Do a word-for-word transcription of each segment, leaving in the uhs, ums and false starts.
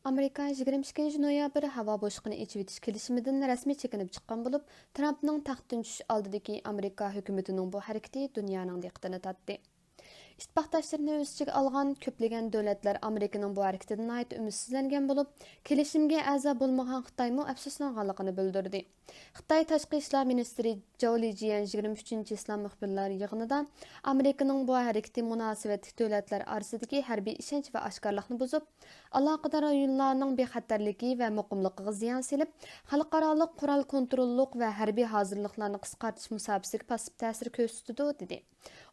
ئامېرىكا يىگىرمە ئىككىنچى نويابىر ھاۋا بوشلۇقىنى ئېچىۋېتىش كېلىشىمىدىن رەسمىي چېكىنىپ چىققان بولۇپ، ترامپنىڭ تەختتىن چۈشۈش ئالدىدىكى ئامېرىكا ھۆكۈمىتىنىڭ بۇ ھەرىكىتى دۇنيانىڭ دىققىتىنى تارتتى. ئىتتىپاقداشلىرىنى ئۆز ئىچىگە ئالغان كۆپلىگەن دۆلەتلەر ئامېرىكىنىڭ بۇ ھەرىكىتىدىن ناھايىتى ئۈمىدسىزلەنگەن بولۇپ، كېلىشىمگە ئەزا بولمىغان خىتايمۇ ئەپسۇسلانغانلىقىنى بىلدۈردى. خىتاي تاشقى ئىشلار مىنىستىرى جاۋ لىجيەن يىگىرمە ئۈچىنچى چىسلا مۇخبىرلار يىغىنىدا ئامېرىكىنىڭ بۇ ھەرىكىتى مۇناسىۋەتلىك دۆلەتلەر ئارىسىدىكى ھەربىي ئىشەنچ ۋە ئاشكارىلىقنى بۇزۇپ، ئالاقىدار رايونلارنىڭ بىخەتەرلىكى ۋە مۇقىملىقىغا زىيان سېلىپ، خەلقئارالىق قورال كونتروللۇق ۋە ھەربىي ھازىرلىقلارنى قىسقارتىش مۇساپىسىگە پاسسىپ تەسىر كۆرسىتىدۇ، دېدى.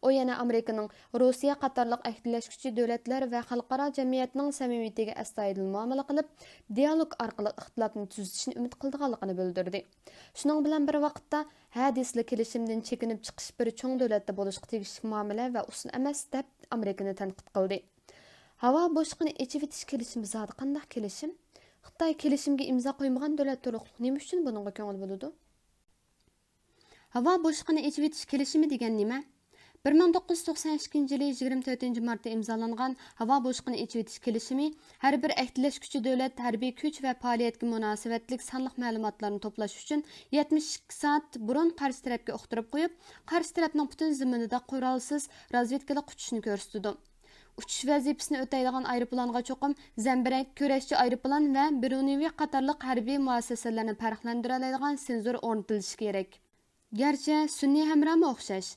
ئۇ يەنە ئامېرىكىنىڭ روسىيە قاتارلىق ئەھدىلەشكۈچى دۆلەتلەر ۋە خەلقئارا جەمئىيەتنىڭ سەمىمىيىتىگە ئەستايىدىل مۇئامىلە قىلىپ، دىئالوگ ئارقىلىق ئىختىلاپنى تۈزىتىشنى ئۈمىد قىلىدىغانلىقىنى بىلدۈردى. شۇنىڭ بىلەن بىر ۋاقىتتا، ھە دېسىلا كېلىشىمدىن چېكىنىپ چىقىش بىر چوڭ دۆلەتتە بولۇشقا تېگىشلىك مۇئامىلە ۋە ئۇسۇل ئەمەس، دەپ ئامېرىكىنى تەنقىد قىلدى. ھاۋا بوشلۇقىنى ئېچىۋېتىش كېلىشىمى زادى قانداق كېلىشىم؟ خىتاي كېلىشىمگە ئىمزا قويمىغان دۆلەت تۇرۇقلۇق نېمە ئۈچۈن بۇنىڭغا كۆڭۈل بۆلىدۇ؟ ھاۋا بوشلۇقىنى ئېچىۋېتىش كېلىشىمى دېگەن نېمە؟ بىر مىڭ توققۇز يۈز توقسان ئىككىنچى يىلى يىگىرمە تۆتىنچى مارتتا ئىمزالانغان ھاۋا بوشلۇقىنى ئېچىۋېتىش كېلىشىمى ھەر بىر ئەھدىلەشكۈچى دۆلەت ھەربىي كۈچ ۋە پائالىيەتكە مۇناسىۋەتلىك سانلىق مەلۇماتلارنى توپلاش ئۈچۈن يەتمىش ئىككى سائەت بۇرۇن قارشى تەرەپكە ئۇقتۇرۇپ قويۇپ، قارشى تەرەپنىڭ پۈتۈن زېمىنىدا قورالسىز رازۋېدكىلىق ئۇچۇشىنى كۆرسىتىدۇ. ئۇچۇش ۋەزىپىسىنى ئۆتەيدىغان ئايروپىلانغا چوقۇم زەمبىرەك، كۈرەشچى ئايروپىلان ۋە بىرۇنىۋى قاتارلىق ھەربىي مۇئەسسەسىلەرنى پەرقلەندۈرەلەيدىغان سېنزور ئورنىتىلىشى كېرەك. گەرچە سۈنئىي ھەمراھمۇ ئوخشاش،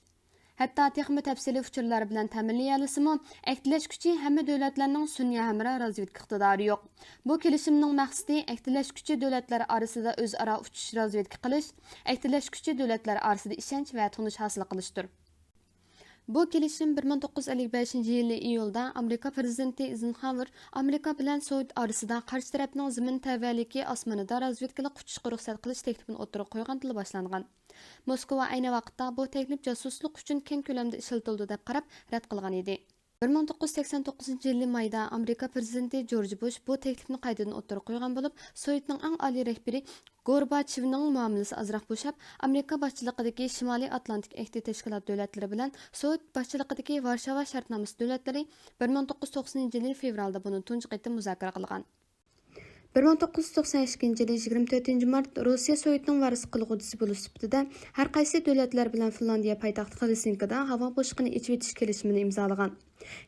ھەتتا تېخىمۇ تەپسىلىي ئۇچۇرلار بىلەن تەمىنلىيەلىسىمۇ، ئەھدىلەشكۈچى ھەممە دۆلەتلەرنىڭ سۈنئىي ھەمراھ رازۋېدكا ئىقتىدارى يوق. بۇ كېلىشىمنىڭ مەقسىتى ئەھدىلەشكۈچى دۆلەتلەر ئارىسىدا ئۆزئارا ئۇچۇش رازۋېدكا قىلىش، ئەھدىلەشكۈچى دۆلەتلەر ئارىسىدا ئىشەنچ ۋە تونۇش ھاسىل قىلىشتۇر. بۇ كېلىشىم بىر مىڭ توققۇز يۈز ئەللىك بەشىنچى يىلى ئىيۇلدا ئامېرىكا پىرېزىدېنتى ئېيزېنخاۋېر ئامېرىكا بىلەن سوۋېت ئارىسىدا قارشى تەرەپنىڭ زېمىن تەۋەلىكى ئاسمىنىدا رازۋېدكىلىق ئۇچۇشقا رۇخسەت قىلىش تەكلىپىنى ئوتتۇرىغا قويغاندىلا باشلانغان. موسكۋا ئەينى ۋاقىتتا بۇ تەكلىپ جاسۇسلۇق ئۈچۈن كەڭ كۆلەمدە ئىشلىتىلىدۇ دەپ قاراپ رەت قىلغان ئىدى. بىر مىڭ توققۇز يۈز سەكسەن توققۇزىنچى يىلى مايدا ئامېرىكا پىرېزىدېنتى جورج بۇش بۇ تەكلىپنى قايتىدىن ئوتتۇرىغا قويغان بولۇپ، سوۋېتنىڭ ئەڭ ئالىي رەھبىرى گورباچېۋنىڭ مۇئامىلىسى ئازراق بوشاپ، ئامېرىكا باشچىلىقىدىكى شىمالىي ئاتلانتىك ئەھدى تەشكىلات دۆلەتلىرى بىلەن سوۋېت باشچىلىقىدىكى ۋارشاۋا شەرتنامىسى دۆلەتلىرى بىر مىڭ توققۇز يۈز توقسىنىنچى يىلى فېۋرالدا بۇنى تۇنجى قېتىم مۇزاكىرە قىلغان. بىر مىڭ توققۇز يۈز توقسان ئىككىنچى يىلى يىگىرمە تۆتىنچى مارت روسىيە سوۋېتنىڭ ۋارىس قىلغۇچىسى بولۇش سۈپىتىدە ھەر قايسى دۆلەتلەر بىلەن فىنلاندىيە پايتەختى خېلسىنكىدا ھاۋا بوشلۇقىنى ئېچىۋېتىش كېلىشىمىنى ئىمزالىغان.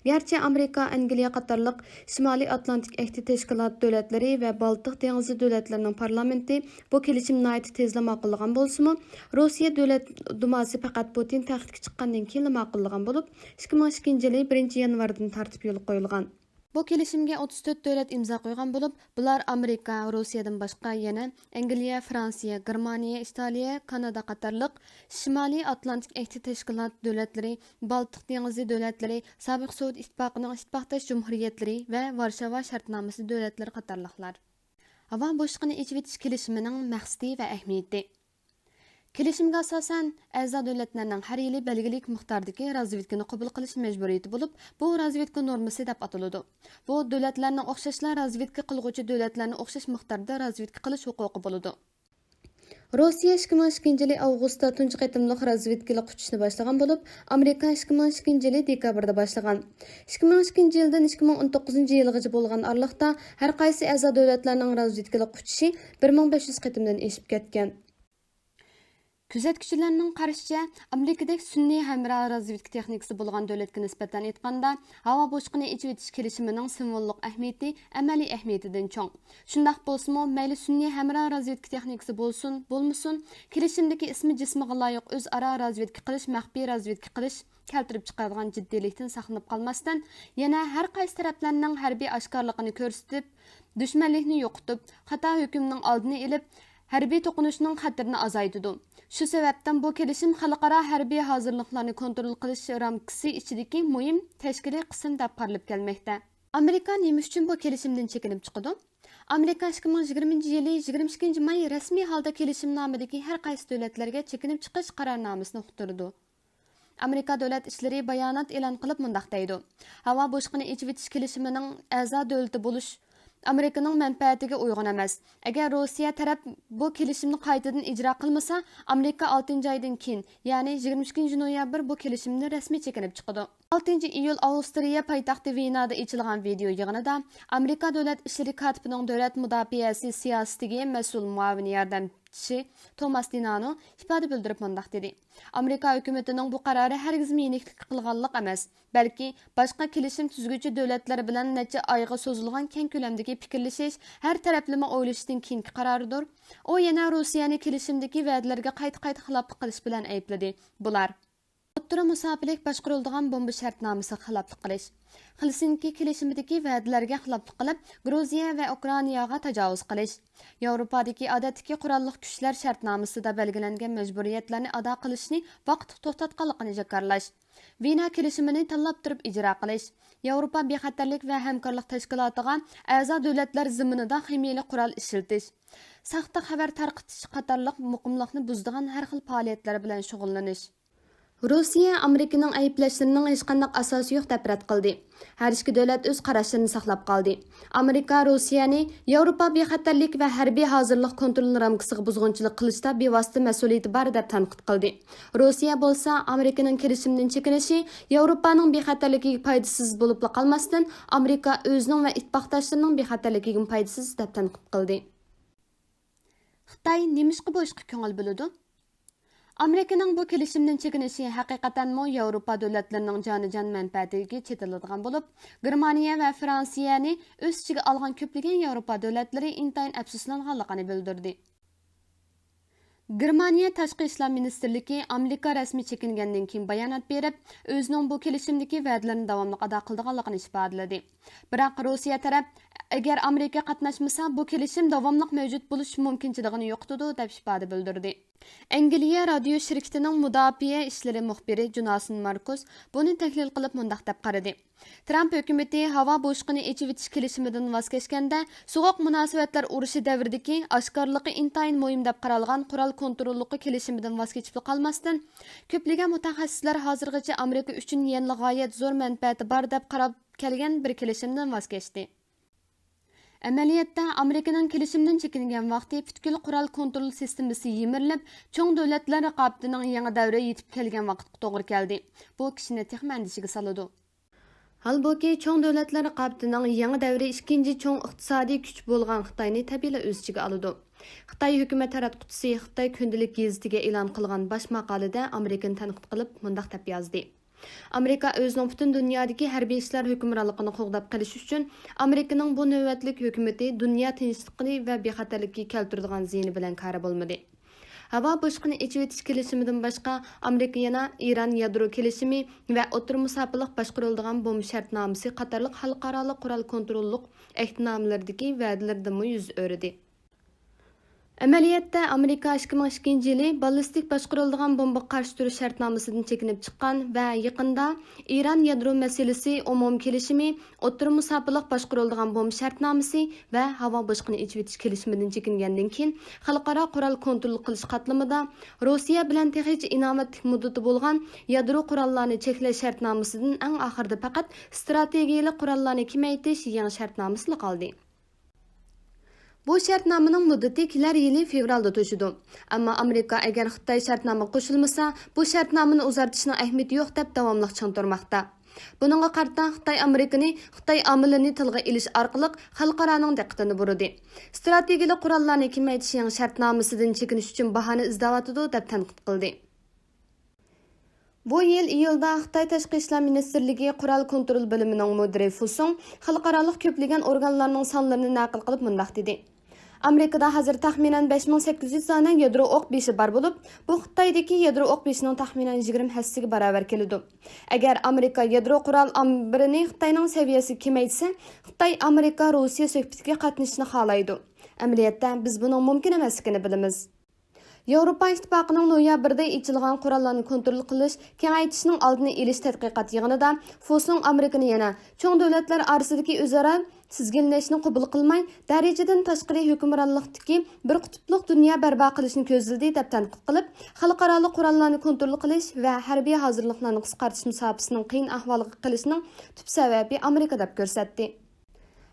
گەرچە ئامېرىكا، ئەنگلىيە قاتارلىق شىمالىي ئاتلانتىك ئەھدى تەشكىلات دۆلەتلىرى ۋە بالتىق دېڭىزى دۆلەتلىرىنىڭ پارلامېنتى بۇ كېلىشىمنى ناھايىتى تېزلا ماقۇللىغان بولسىمۇ، روسىيە دۆلەت دۇماسى پەقەت پۇتىن تەختكە چىققاندىن كېيىنلا ماقۇللىغان بولۇپ، ئىككى مىڭ ئىككىنچى يىلى بىرىنچى يانۋاردىن تارتىپ يولغا قويۇلغان. بۇ كېلىشىمگە ئوتتۇز تۆت دۆلەت ئىمزا قويغان بولۇپ، بۇلار ئامېرىكا، روسىيەدىن باشقا يەنە ئەنگلىيە، فرانسىيە، گېرمانىيە، ئىتالىيە، كانادا قاتارلىق شىمالىي ئاتلانتىك ئەھدى تەشكىلات دۆلەتلىرى، بالتىق دېڭىزى دۆلەتلىرى، سابىق سوۋېت ئىتتىپاقىنىڭ ئىتتىپاقداش جۇمھۇرىيەتلىرى ۋە ۋارشاۋا شەرتنامىسى دۆلەتلىرى قاتارلىقلار. ھاۋا بوشلۇقىنى ئېچىۋېتىش كېلىشىمىنىڭ مەقسىتى ۋە ئەھمىيىتى. كېلىشىمگە ئاساسەن، ئەزا دۆلەتلەرنىڭ ھەر يىلى بەلگىلىك مىقداردىكى رازۋېدكىنى قوبۇل قىلىش مەجبۇرىيىتى بولۇپ، بۇ رازۋېدكا نورمىسى دەپ ئاتىلىدۇ. بۇ دۆلەتلەرنىڭ ئوخشاشلا رازۋېدكا قىلغۇچى دۆلەتلەرنى ئوخشاش مىقداردا رازۋېدكا قىلىش ھوقۇقى بولىدۇ. روسىيە ئىككى مىڭ ئىككىنچى يىلى ئاۋغۇستتا تۇنجى قېتىملىق رازۋېدكىلىق ئۇچۇشنى باشلىغان بولۇپ، ئامېرىكا ئىككى مىڭ ئىككىنچى يىلى دېكابىردا باشلىغان. ئىككى مىڭ ئىككىنچى يىلدىن ئىككى مىڭ ئون توققۇزىنچى يىلغىچە بولغان ئارىلىقتا ھەر قايسى ئەزا دۆلەتلەرنىڭ رازۋېدكىلىق ئۇچۇشى بىر مىڭ بەش يۈز قېتىمدىن ئېشىپ كەتكەن. كۆزەتكۈچىلەرنىڭ قارىشىچە، ئامېرىكىدەك سۈنئىي ھەمراھ رازۋېدكا تېخنىكىسى بولغان دۆلەتكە نىسبەتەن ئېيتقاندا، ھاۋا بوشلۇقىنى ئېچىۋېتىش كېلىشىمىنىڭ سىمۋوللۇق ئەھمىيىتى ئەمەلىي ئەھمىيىتىدىن چوڭ. شۇنداق بولسىمۇ، مەيلى سۈنئىي ھەمراھ رازۋېدكا تېخنىكىسى بولسۇن، بولمىسۇن، كېلىشىمدىكى ئىسمى جىسمىغا لايىق ئۆزئارا رازۋېدكا قىلىش، مەخپىي رازۋېدكا قىلىش كەلتۈرۈپ چىقارىدىغان جىددىيلىكتىن ساقلىنىپ قالماستىن، يەنە ھەر قايسى تەرەپلەرنىڭ ھەربىي ئاشكارىلىقىنى كۆرسىتىپ، دۈشمەنلىكنى يوقىتىپ، خاتا ھۆكۈمنىڭ ئالدىنى ئېلىپ، ھەربىي توقۇنۇشنىڭ خەتىرىنى ئازايتىدۇ. شۇ سەۋەبتىن بۇ كېلىشىم خەلقئارا ھەربىي ھازىرلىقلارنى كونترول قىلىش رامكىسى ئىچىدىكى مۇھىم تەشكىلىي قىسىم دەپ قارىلىپ كەلمەكتە. ئامېرىكا نېمە ئۈچۈن بۇ كېلىشىمدىن چېكىنىپ چىقىدۇ؟ ئامېرىكا ئىككى مىڭ يىگىرمىنچى يىلى يىگىرمە ئىككىنچى ماي رەسمىي ھالدا كېلىشىمنامىدىكى ھەر قايسى دۆلەتلەرگە چېكىنىپ چىقىش قارارنامىسىنى ئۇقتۇرىدۇ. ئامېرىكا دۆلەت ئىشلىرى بايانات ئېلان قىلىپ مۇنداق دەيدۇ: ھاۋا بوشلۇقىنى ئېچىۋېتىش كېلىشىمىنىڭ ئەزا دۆلىتى بولۇش ئامېرىكىنىڭ مەنپەئەتىگە ئۇيغۇن ئەمەس. ئەگەر روسىيە تەرەپ بۇ كېلىشىمنى قايتىدىن ئىجرا قىلمىسا، ئامېرىكا ئالتىنچى ئايدىن كېيىن، يەنى يىگىرمە ئىككىنچى نويابىر بۇ كېلىشىمدىن رەسمىي چېكىنىپ چىقىدۇ. ئالتىنچى ئىيۇل ئاۋسترىيە پايتەختى ۋېنادا ئېچىلغان ۋىدېئو يىغىنىدا ئامېرىكا دۆلەت ئىشلىرى كاتىپىنىڭ دۆلەت مۇداپىئەسى سىياسىتىگە مەسئۇل مۇئاۋىن ياردەمچىسى توماس دىنانو ئىپادە بىلدۈرۈپ مۇنداق دېدى: ئامېرىكا ھۆكۈمىتىنىڭ بۇ قارارى ھەرگىزمۇ يېنىكلىك قىلغانلىق ئەمەس، بەلكى باشقا كېلىشىم تۈزگۈچى دۆلەتلەر بىلەن نەچچە ئايغا سوزۇلغان كەڭ كۆلەمدىكى پىكىرلىشىش، ھەر تەرەپلىمە ئويلىشىشتىن كېيىنكى قارارىدۇر. ئۇ يەنە روسىيەنى كېلىشىمدىكى ۋەدىلەرگە قايتا-قايتا خىلاپلىق قىلىش بىلەن ئەيىبلىدى. بۇلار ئوتتۇرا مۇساپىلىك باشقۇرۇلىدىغان بومبا شەرتنامىسىغا خىلاپلىق قىلىش، خېلسىنكى كېلىشىمىدىكى ۋەدىلەرگە خىلاپلىق قىلىپ، گرۇزىيە ۋە ئۇكرائىناغا تاجاۋۇز قىلىش، ياۋروپادىكى ئادەتتىكى قوراللىق كۈچلەر شەرتنامىسىدا بەلگىلەنگەن مەجبۇرىيەتلەرنى ئادا قىلىشنى ۋاقىتلىق توختاتقانلىقىنى جاكارلاش، ۋېنا كېلىشىمىنى تاللاپ تۇرۇپ ئىجرا قىلىش، ياۋروپا بىخەتەرلىك ۋە ھەمكارلىق تەشكىلاتىغا ئەزا دۆلەتلەر زېمىنىدا خىمىيەلىك قورال ئىشلىتىش، ساختا خەۋەر تارقىتىش قاتارلىق مۇقىملىقنى بۇزىدىغان ھەر خىل پائالىيەتلەر بىلەن شۇغۇللىنىش. روسىيە ئامېرىكىنىڭ ئەيىبلەشلىرىنىڭ ھېچقانداق ئاساسى يوق دەپ رەت قىلدى. ھەر ئىككى دۆلەت ئۆز قاراشلىرىنى ساقلاپ قالدى. ئامېرىكا روسىيەنى ياۋروپا بىخەتەرلىك ۋە ھەربىي ھازىرلىق كونترول رامكىسىغا بۇزغۇنچىلىق قىلىشتا بىۋاسىتە مەسئۇلىيىتى بار دەپ تەنقىد قىلدى. روسىيە بولسا ئامېرىكىنىڭ كېلىشىمدىن چېكىنىشى ياۋروپانىڭ بىخەتەرلىكىگە پايدىسىز بولۇپلا قالماستىن، ئامېرىكا ئۆزىنىڭ ۋە ئىتتىپاقداشلىرىنىڭ بىخەتەرلىكىگىمۇ پايدىسىز دەپ تەنقىد قىلدى. خىتاي نېمىشقا بۇ ئىشقا كۆڭۈل بۆلىدۇ؟ ئامېرىكىنىڭ بۇ كېلىشىمدىن چېكىنىشى ھەقىقەتەنمۇ ياۋروپا دۆلەتلىرىنىڭ جانىجان مەنپەئەتىگە چېتىلىدىغان بولۇپ، گېرمانىيە ۋە فرانسىيەنى ئۆز ئىچىگە ئالغان كۆپلىگەن ياۋروپا دۆلەتلىرى ئىنتايىن ئەپسۇسلانغانلىقىنى بىلدۈردى. گېرمانىيە تاشقى ئىشلار مىنىستىرلىكى ئامېرىكا رەسمىي چېكىنگەندىن كېيىن بايانات بېرىپ، ئۆزىنىڭ بۇ كېلىشىمدىكى ۋەدىلىرىنى داۋاملىق ئادا قىلىدىغانلىقىنى ئىپادىلىدى. بىراق روسىيە تەرەپ، ئەگەر ئامېرىكا قاتناشمىسا، بۇ كېلىشىم داۋاملىق مەۋجۇت بولۇش مۇمكىنچىلىكىنى يوقىتىدۇ، دەپ ئىپادە بىلدۈردى. ئەنگلىيە رادىيو شىركىتىنىڭ مۇداپىئە ئىشلىرى مۇخبىرى جوناسون ماركوس بۇنى تەھلىل قىلىپ مۇنداق دەپ قارىدى: ترامپ ھۆكۈمىتى ھاۋا بوشلۇقىنى ئېچىۋېتىش كېلىشىمىدىن ۋاز كەچكەندە، سوغۇق مۇناسىۋەتلەر ئۇرۇشى دەۋرىدىكى ئاشكارىلىقى ئىنتايىن مۇھىم دەپ قارالغان قورال كونتروللۇقى كېلىشىمىدىن ۋاز كېچىپلا قالماستىن، كۆپلىگەن مۇتەخەسسىسلەر ھازىرغىچە ئامېرىكا ئۈچۈن يەنىلا غايەت زور مەنپەئەتى بار دەپ قاراپ كەلگەن بىر كېلىشىمدىن ۋاز كەچتى. ئەمەلىيەتتە، ئامېرىكىنىڭ كېلىشىمدىن چېكىنگەن ۋاقتى پۈتكۈل قورال كونترول سىستېمىسى يىمىرىلىپ، چوڭ دۆلەتلەر رىقابىتىنىڭ يېڭى دەۋرى يېتىپ كەلگەن ۋاقىتقا توغرا كەلدى. بۇ كىشىنى تېخىمۇ ئەندىشىگە سالىدۇ. ھالبۇكى، چوڭ دۆلەتلەر رىقابىتىنىڭ يېڭى دەۋرى ئىككىنچى چوڭ ئىقتىسادىي كۈچ بولغان خىتاينى تەبىئىيلا ئۆز ئىچىگە ئالىدۇ. خىتاي ھۆكۈمەت تاراتقۇچىسى خىتاي كۈندىلىك گېزىتىگە ئېلان قىلغان باش ماقالىدە ئامېرىكىنى تەنقىد قىلىپ مۇنداق دەپ يازدى: ئامېرىكا ئۆزىنىڭ پۈتۈن دۇنيادىكى ھەربىي ئىشلار ھۆكۈمرانلىقىنى قوغداپ قېلىش ئۈچۈن ئامېرىكىنىڭ بۇ نۆۋەتلىك ھۆكۈمىتى دۇنيا تىنچلىقى ۋە بىخەتەرلىكىگە كەلتۈرىدىغان زىيىنى بىلەن كارى بولمىدى. ھاۋا بوشلۇقىنى ئېچىۋېتىش كېلىشىمىدىن باشقا، ئامېرىكا يەنە ئىران يادرو كېلىشىمى ۋە ئوتتۇرا مۇساپىلىق باشقۇرۇلىدىغان بومبا شەرتنامىسى قاتارلىق خەلقئارالىق قورال كونتروللۇق ئەھدىنامىلىرىدىكى ۋەدىلىرىدىنمۇ يۈز ئۆرۈدى. ئەمەلىيەتتە، ئامېرىكا ئىككى مىڭ ئىككىنچى يىلى باللىستىك باشقۇرۇلىدىغان بومبىغا قارشى تۇرۇش شەرتنامىسىدىن چېكىنىپ چىققان ۋە يېقىندا ئىران يادرو مەسىلىسى ئومۇمىي كېلىشىمى، ئوتتۇرا مۇساپىلىق باشقۇرۇلىدىغان بومبا شەرتنامىسى ۋە ھاۋا بوشلۇقىنى ئېچىۋېتىش كېلىشىمىدىن چېكىنگەندىن كېيىن، خەلقئارا قورال كونترول قىلىش قاتلىمىدا روسىيە بىلەن تېخىچە ئىناۋەتلىك مۇددىتى بولغان يادرو قوراللارنى چەكلەش شەرتنامىسىدىن ئەڭ ئاخىرىدا پەقەت ستراتېگىيەلىك قوراللارنى كېمەيتىش يېڭى شەرتنامىسىلا قالدى. بۇ شەرتنامىنىڭ مۇددىتى كېلەر يىلى فېۋرالدا توشىدۇ. ئەمما ئامېرىكا ئەگەر خىتاي شەرتنامىغا قوشۇلمىسا، بۇ شەرتنامىنى ئۇزارتىشنىڭ ئەھمىيىتى يوق دەپ داۋاملىق چىڭ تۇرماقتا. بۇنىڭغا قارىتا خىتاي ئامېرىكىنى خىتاي ئامىلىنى تىلغا ئېلىش ئارقىلىق خەلقئارانىڭ دىققىتىنى بۇرىدى. ستراتېگىيەلىك قوراللارنى كېمەيتىش يېڭى شەرتنامىسىدىن چېكىنىش ئۈچۈن باھانە ئىزدەۋاتىدۇ، دەپ تەنقىد قىلدى. بۇ يىل ئىيۇلدا خىتاي تاشقى ئىشلار مىنىستىرلىكى قورال كونترول بۆلۈمىنىڭ مۇدىرى فۇ سۇڭ خەلقئارالىق كۆپلىگەن ئورگانلارنىڭ سانلىرىنى نەقىل قىلىپ مۇنداق دېدى: ئامېرىكىدا ھازىر تەخمىنەن بەش مىڭ سەككىز يۈز دانە يادرو ئوق بېشى بار بولۇپ، بۇ خىتايدىكى يادرو ئوق بېشىنىڭ تەخمىنەن يىگىرمە ھەسسىگە باراۋەر كېلىدۇ. ئەگەر ئامېرىكا يادرو قورال ئامبىرىنى خىتاينىڭ سەۋىيەسىگە كېمەيتسە، خىتاي ئامېرىكا روسىيە سۆھبىتىگە قاتنىشىشنى خالايدۇ. ئەمەلىيەتتە بىز بۇنىڭ مۇمكىن ئەمەسلىكىنى بىلىمىز. ياۋروپا ئىتتىپاقىنىڭ نويابىردە ئېچىلغان قوراللارنى كونترول قىلىش، كېڭەيتىشنىڭ ئالدىنى ئېلىش تەتقىقات يىغىنىدا فۇ سۇڭ ئامېرىكىنى يەنە چوڭ دۆلەتلەر ئارىسىدىكى ئۆزئارا تىزگىنلەشنى قوبۇل قىلماي، دەرىجىدىن تاشقىرى ھۆكۈمرانلىقتىكى بىر قۇتۇپلۇق دۇنيا بەرپا قىلىشنى كۆزلىدى، دەپ تەنقىد قىلىپ، خەلقئارالىق قوراللارنى كونترول قىلىش ۋە ھەربىي ھازىرلىقلارنى قىسقارتىش مۇساپىسىنىڭ قىيىن ئەھۋالغا قېلىشىنىڭ تۈپ سەۋەبى ئامېرىكا دەپ كۆرسەتتى.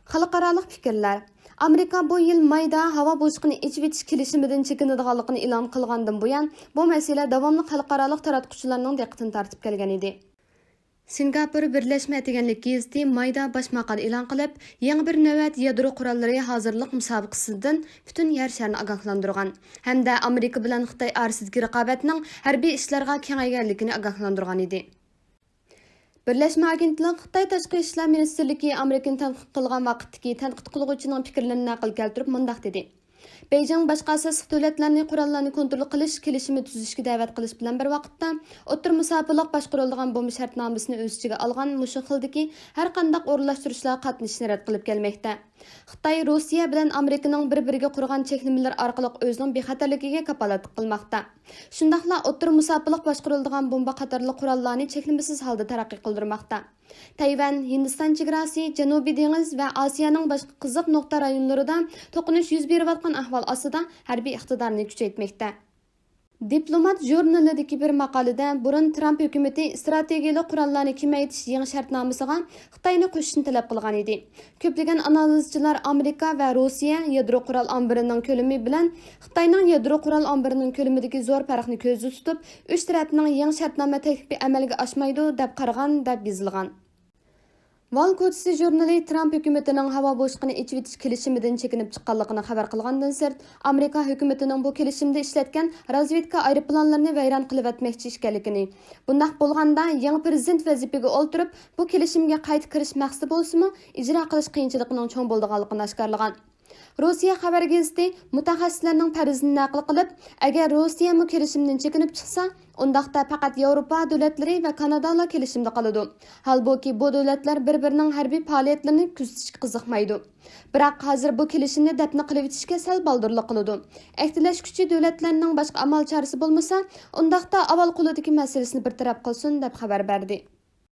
خەلقئارالىق پىكىرلەر. ئامېرىكا بۇ يىل مايدا ھاۋا بوشلۇقىنى ئېچىۋېتىش كېلىشىمىدىن چېكىنىدىغانلىقىنى ئېلان قىلغاندىن بۇيان، بۇ مەسىلە داۋاملىق خەلقئارالىق تاراتقۇچىلارنىڭ دىققىتىنى تارتىپ كەلگەن ئىدى. سىنگاپور بىرلەشمە ئەتىگەنلىك گېزىتى مايدا باش ماقالە ئېلان قىلىپ، يېڭى بىر نۆۋەت يادرو قوراللىرى ھازىرلىق مۇسابىقىسىدىن پۈتۈن يەر شارىنى ئاگاھلاندۇرغان ھەمدە ئامېرىكا بىلەن خىتاي ئارىسىدىكى رىقابەتنىڭ ھەربىي ئىشلارغا كېڭەيگەنلىكىنى ئاگاھلاندۇرغان ئىدى. بىرلەشمە ئاگېنتلىقى خىتاي تاشقى ئىشلار مىنىستىرلىكى ئامېرىكىنى تەنقىد قىلغان ۋاقىتتىكى تەنقىد قىلغۇچىنىڭ پىكىرلىرىنى نەقىل كەلتۈرۈپ مۇنداق دېدى: بېيجىڭ باشقا ئاساسلىق دۆلەتلەرنى قوراللارنى كونترول قىلىش كېلىشىمى تۈزۈشكە دەۋەت قىلىش بىلەن بىر ۋاقىتتا، ئوتتۇرا مۇساپىلىق باشقۇرۇلىدىغان بومبا شەرتنامىسىنى ئۆز ئىچىگە ئالغان مۇشۇ خىلدىكى ھەر قانداق ئورۇنلاشتۇرۇشلارغا قاتنىشىشنى رەت قىلىپ كەلمەكتە. خىتاي روسىيە بىلەن ئامېرىكىنىڭ بىر-بىرىگە قۇرغان چەكلىمىلىرى ئارقىلىق ئۆزىنىڭ بىخەتەرلىكىگە كاپالەتلىك قىلماقتا. شۇنداقلا ئوتتۇرا مۇساپىلىق باشقۇرۇلىدىغان بومبا قاتارلىق قوراللارنى چەكلىمىسىز ھالدا تەرەققىي قىلدۇرماقتا. تەيۋەن، ھىندىستان چېگراسى، جەنۇبىي دېڭىز ۋە ئاسىيانىڭ باشقا قىزىق نۇقتا رايونلىرىدا توقۇنۇش يۈز بېرىۋاتقان ئەھۋال ئاستىدا ھەربىي ئىقتىدارنى كۈچەيتمەكتە. دىپلومات ژۇرنىلىدىكى بىر ماقالىدە بۇرۇن ترامپ ھۆكۈمىتى ئىستراتېگىيىلىك قوراللارنى كېمەيتىش يېڭى شەرتنامىسىغا خىتاينى قوشۇشنى تەلەپ قىلغان ئىدى. كۆپلىگەن ئانالىزچىلار ئامېرىكا ۋە روسىيە يادرو قورال ئامبىرىنىڭ كۆلىمى بىلەن خىتاينىڭ يادرو قورال ئامبىرىنىڭ كۆلىمىدىكى زور پەرقنى كۆزدە تۇتۇپ، ئۈچ تەرەپنىڭ يېڭى شەرتنامە تەكلىپى ئەمەلگە ئاشمايدۇ، دەپ قارىغان، دەپ يېزىلغان. ۋال كوچىسى ژۇرنىلى ترامپ ھۆكۈمىتىنىڭ ھاۋا بوشلۇقىنى ئېچىۋېتىش كېلىشىمىدىن چېكىنىپ چىققانلىقىنى خەۋەر قىلغاندىن سىرت، ئامېرىكا ھۆكۈمىتىنىڭ بۇ كېلىشىمدە ئىشلەتكەن رازۋېدكا ئايروپىلانلىرىنى ۋەيران قىلىۋەتمەكچى ئىكەنلىكىنى، بۇنداق بولغاندا يېڭى پىرېزىدېنت ۋەزىپىگە ئولتۇرۇپ، بۇ كېلىشىمگە قايتا كىرىش مەقسىتى بولسىمۇ، ئىجرا قىلىش قىيىنچىلىقىنىڭ چوڭ بولىدىغانلىقىنى ئاشكارىلىغان. روسىيە خەۋەر گېزىتى مۇتەخەسسىسلەرنىڭ پەرىزىنى نەقىل قىلىپ، ئەگەر روسىيەمۇ كېلىشىمدىن چېكىنىپ چىقسا، ئۇنداقتا پەقەت ياۋروپا دۆلەتلىرى ۋە كانادالا كېلىشىمدە قالىدۇ. ھالبۇكى، بۇ دۆلەتلەر بىر-بىرىنىڭ ھەربىي پائالىيەتلىرىنى كۆزىتىشكە قىزىقمايدۇ. بىراق، ھازىر بۇ كېلىشىمنى دەپنە قىلىۋېتىشكە سەل بالدۇرلۇق قىلىدۇ. ئەھدىلەشكۈچى دۆلەتلەرنىڭ باشقا ئامال چارىسى بولمىسا، ئۇنداقتا ئاۋۋال قولىدىكى مەسىلىسىنى بىر تەرەپ قىلسۇن، دەپ خەۋەر بەردى.